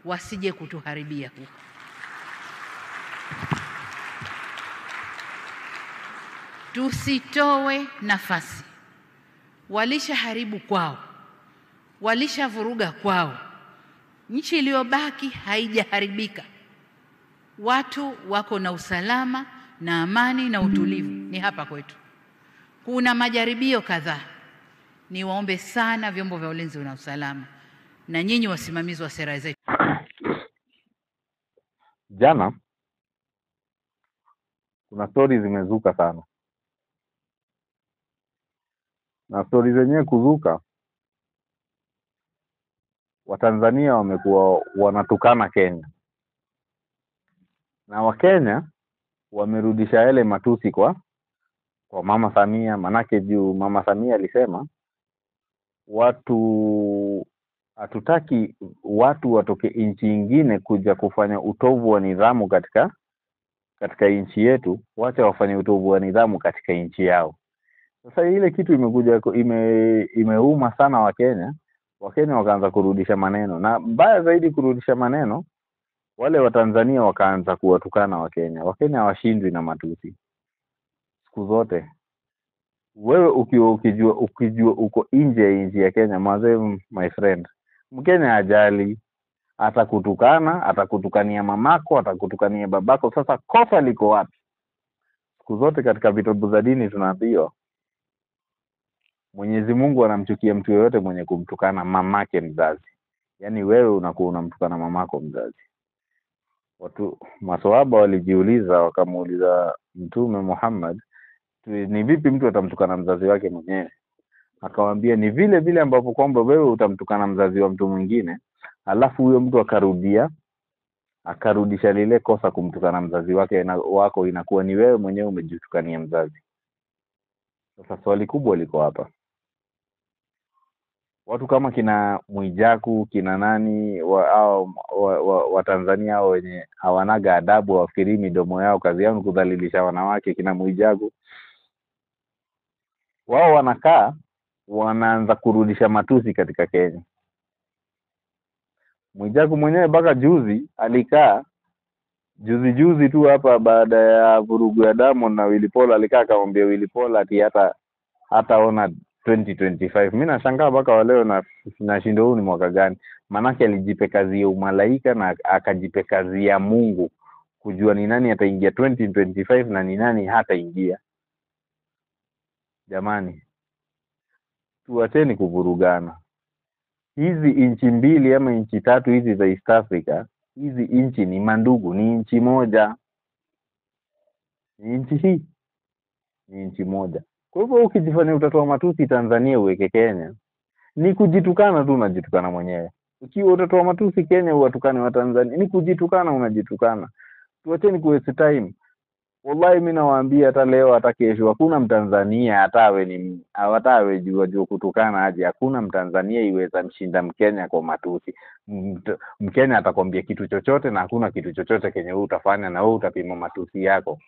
wasije kutuharibia huko. Tusitoe nafasi. Walishaharibu kwao, walishavuruga kwao. Nchi iliyobaki haijaharibika. Watu wako na usalama na amani na utulivu, ni hapa kwetu. Kuna majaribio kadhaa. Niwaombe sana vyombo vya ulinzi na usalama na nyinyi wasimamizi wa sera zetu. Jana kuna stories zimezuka sana, na stories zenyewe kuzuka, Watanzania wamekuwa wanatukana Kenya, na Wakenya wamerudisha yale matusi kwa Mama Samia. Manake juu Mama Samia alisema watu hatutaki watu watoke nchi nyingine kuja kufanya utovu wa nidhamu katika nchi yetu, wacha wafanye utovu wa nidhamu katika nchi yao. Sasa ile kitu imekuja imeuma sana Wakenya. Wakenya wakaanza kurudisha maneno, na mbaya zaidi kurudisha maneno, wale wa Tanzania wakaanza kuwatukana Wakenya. Wakenya hawashindwi na matusi siku zote. Wewe ukijua uko nje ya nchi ya Kenya, mazee, my friend, Mkenya ajali, atakutukana, atakutukania mamako, atakutukania babako. Sasa kosa liko wapi? Siku zote katika vitabu za dini tunaambiwa Mwenyezi Mungu anamchukia mtu yeyote mwenye kumtukana mamake mzazi. Yaani wewe unakuwa unamtukana mamako mzazi. Watu maswahaba walijiuliza, wakamuuliza Mtume Muhammad, ni vipi mtu atamtukana mzazi wake mwenyewe? Akawaambia ni vile vile ambapo kwamba wewe utamtukana mzazi wa mtu mwingine, alafu huyo mtu akarudisha lile kosa kumtukana mzazi wake na wako, inakuwa ni wewe mwenyewe umejitukania mzazi. Sasa swali kubwa liko hapa. Watu kama kina Mwijaku, kina nani wa Tanzania hao wenye hawanaga adabu, hawafikirii midomo yao, kazi yao ni kudhalilisha wanawake, kina Mwijaku, wao wanakaa wanaanza kurudisha matusi katika Kenya. Mwijaku mwenyewe mpaka juzi alikaa, juzi tu hapa baada ya vurugu ya Diamond na Willy Paul, alikaa akamwambia Willy Paul ati hataona 2025. Mimi nashangaa mpaka wa leo nashindo huu ni mwaka gani. Manake alijipe kazi ya umalaika na akajipe kazi ya Mungu kujua ni nani ataingia 2025 na ni nani hataingia. Jamani, tuacheni kuvurugana. Hizi nchi mbili ama nchi tatu hizi za East Africa, hizi nchi ni mandugu, ni nchi moja. Ni nchi hii, ni nchi moja. Kwa hivyo ukijifanya utatoa matusi Tanzania uweke Kenya, ni kujitukana tu, unajitukana mwenyewe. Ukiwa utatoa matusi Kenya uwatukane wa Tanzania, ni kujitukana, unajitukana. Tuacheni ku waste time. Wallahi mimi nawaambia hata leo hata kesho hakuna Mtanzania hata awe jua kutukana aje, hakuna Mtanzania iweza mshinda Mkenya kwa matusi. Mkenya atakwambia kitu chochote na hakuna kitu chochote kenye wewe utafanya, na wewe utapima matusi yako.